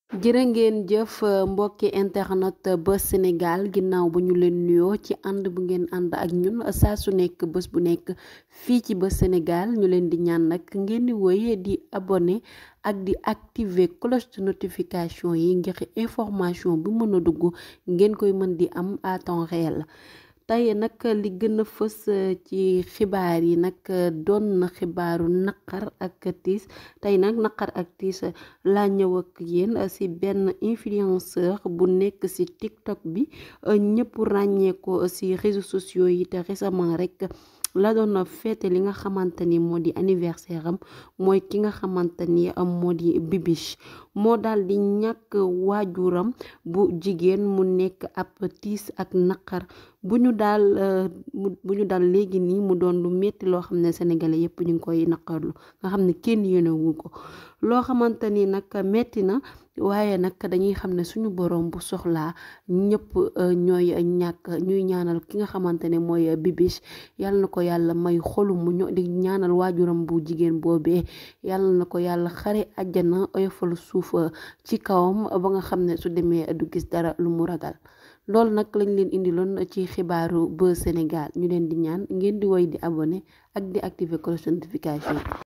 jërë ngeen jëf mbokki internet Buzz Sénégal ginnaaw bu ñu leen nuyoo ci ànd bu ngeen ànd ak ñun saa su nekk bés bu nekk fii ci Buzz Sénégal ñu leen di ñaan nag ngeen di woy di abonné ak di activer cloche de notification yi ngir information bu mën a dugg ngeen koy mën di am à temps réel. tey nag li gën a fës ci xibaar yi nag doon na xibaaru naqar ak tiis tey nag naqar ak tiis laa ñëw ak yéen ci benn influenceur bu nekk ci TikTok bi ñëpp ràññee ko ci réseaux sociaux yi te récemment rek la doon feete li nga xamante ni moo di anniversaire am mooy ki nga xamante ni moo di Bibiche moo daal di ñàkk waajuram bu jigéen mu nekk ab tiis ak naqar bu ñu daal léegi nii mu doon lu metti loo xam ne sénégalais yépp ñu ngi koy naqarlu nga xam ne kenn yéenewu ko loo xamante ni nag metti na waaye nag dañuy xam ne suñu borom bu soxlaa ñëpp ñooy ñàkk ñuy ñaanal ki nga xamante ne mooy Bibiche yàlla na ko yàlla may xolu mu ño di ñaanal waajuram bu jigéen boobee yàlla na ko yàlla xare àjjana oyofal suuf ci kawam ba nga xam ne su demee du gis dara lu mu ragal loolu nag lañ leen indiloon ci xibaaru Buzz Sénégal ñu leen di ñaan ngeen di woy di abonné ak di activer cloche notification